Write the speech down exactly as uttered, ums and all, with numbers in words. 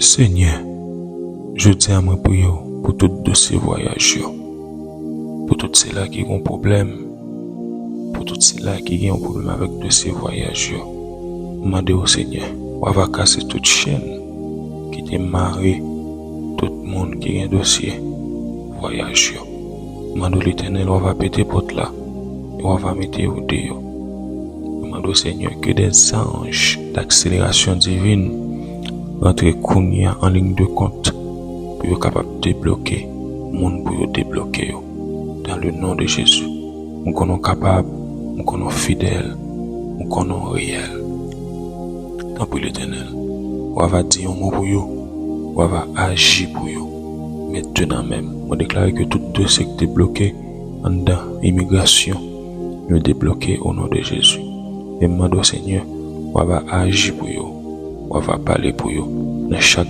Senyè, jodi a mwen priye w pou tout dosye vwayaj yo. Pou tout sila ki gen yon pwoblèm, pou tout sila ki gen yon pwoblèm avèk dosye vwayaj yo, m mande w, Senyè, w ava kase tout chenn ki te mare tout moun ki gen dosye vwayaj yo. M mande w, Letènèl, w ava pete pòt la e w ava mete yo deyò. M mande w, Senyè, ke dè zanj dakselerasyon divin rantre kounye a an liy de kont pou yo kapab debloke moun pou yo debloke yo. Dans le nom de Jésus, m konnen w kapab, m konnen w fidèl, m konnen w reyèl. Tanpri, Letènèl, w ava di yon mo pou yo, w ava aji pou yo. Mentenan menm, mwen deklare ke tout dosye ki te bloke anndan imigrasyon, yo debloke o non de Jezi. E m mande w, Senyè, w ava aji pou yo, w ava pale pou yo nan chak